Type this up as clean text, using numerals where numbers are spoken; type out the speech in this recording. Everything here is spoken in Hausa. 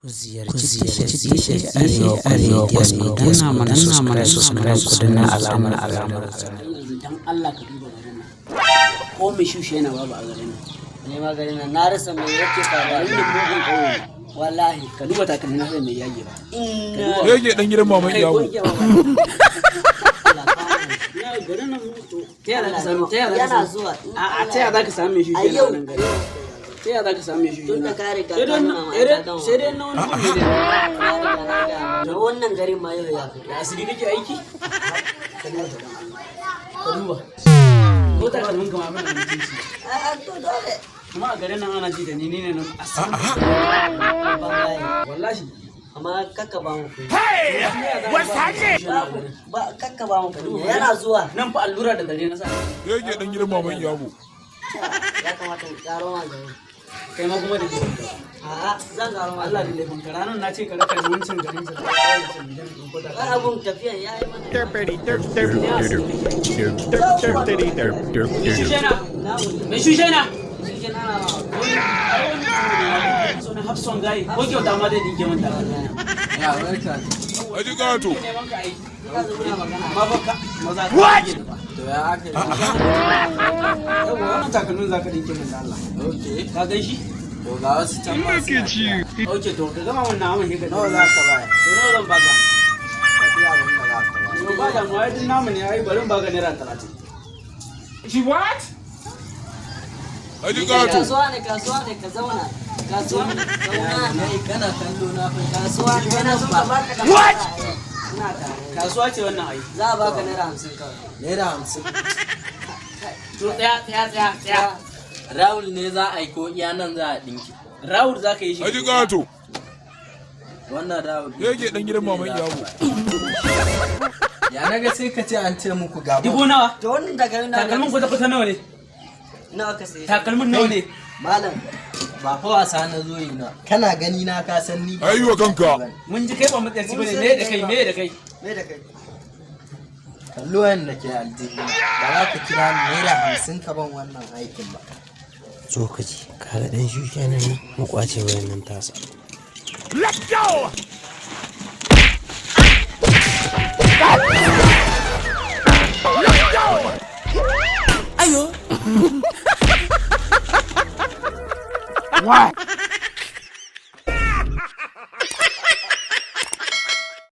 Ku ziyarci tashar Arewa Kwasco, danna mana subscribe, ku danna alamar alamar. Yanzu dan Allah ka duba garin nan, ko mai shushe yana babu a garin nan. Ne ma garin nan na rasa me yake faruwa. Garin nan mugun ƙauye ne. Wallahi. Ka duba takalmi na, sai mai yage ba. Inna. Yage dan gidan maman Kai ko Iyabo. igiya ba. Ya garin nan to, ta yaya za ka samu, ta yaya za ka Yana samu zuwa. A ta yaya za ka samu mai shushe A yana yau. nan garin? Ta yaya za ka samu mai shushe? Tun da ka riga sai ka dai nuna ma sai ka gama. Sai dai na wani gudu ne. Na riga na gaya ma. Na wannan garin ma yau ya fito. Da asiri kake aiki? Ka duba ta, dan Allah ka duba ko takalmin ka ma mana mutunci. A to, dole. Kuma a garin nan ana ji da ni, ni ne nan asiri. Wallahi. Wallahi. Amma kakka ba mu kuɗi. What's happening? Ba kakka ba mu kuɗi, yana zuwa. Nan fa allura da dare na sa. Yage dan gidan maman Iyabo. Ya kamata in karo ma gari. Kai ma kuma da ke. A'a, zan karo ma. Allah da laifin ka, ranar na ce ka raka ni wancan garin sa wancan gidan in ko Wai ta abun tafiyan ya yi mana. Shushena, mai shushena. Shi ke nana ma. Sunan Hafson gayi ko kyauta ma zai dinke min takalmi. Ya barka. Haji Gato. Neman ka aiki. Ina zo muna magana. Amma ba ka maza ka dinke ni ba. To, ya aka yi? Yawwa, wannan takalmin zaka dinke min da Allah. Okay. Ka gan shi? To, ga wasu can ma suna da. Okay, to ka gama wannan amin sai ka. Nawa za ka bayar? To, nawa zan baka? Ka biya abin da za ka bayar. To, ba damuwa, ai duk namu ne ai, bari in baka ₦30. She what? Haji Gato. Kasuwa ne, kasuwa ne, ka zauna. Kasuwa ne, zauna. Kai kana kallo na fa. Kasuwa ne, kana son ka baka da. What? Ina tare. Kasuwa ce wannan ai. Za a baka ₦50 kawai. ₦50. To, tsaya, tsaya, tsaya, tsaya. Round ne za a yi ko iya nan za a ɗinki? Round za ka yi shi. Haji Gato. Wannan round. Yage dan gidan maman Iyabo. Ya naga sai ka ce an ce muku ga. Dubu nawa? To, wannan takalmin na. Takalmin kwata kwata nawa ne? Nawa ka saye? Takalmin nawa ne? Malam. Ba fa wasa na zo yi na. Kana gani na ka san ni. Ayi wa kanka. Mun ji kai ba matsayarci bane, me da kai, me da kai? Me da kai? Kallo wanda ke aljihu. Ba za ka kira ni ₦50 ka ban wannan aikin ba. Zo ka ji, kaga dan shushenan nan, mu kwace wayan nan tasa. Let's go! Let's go! What?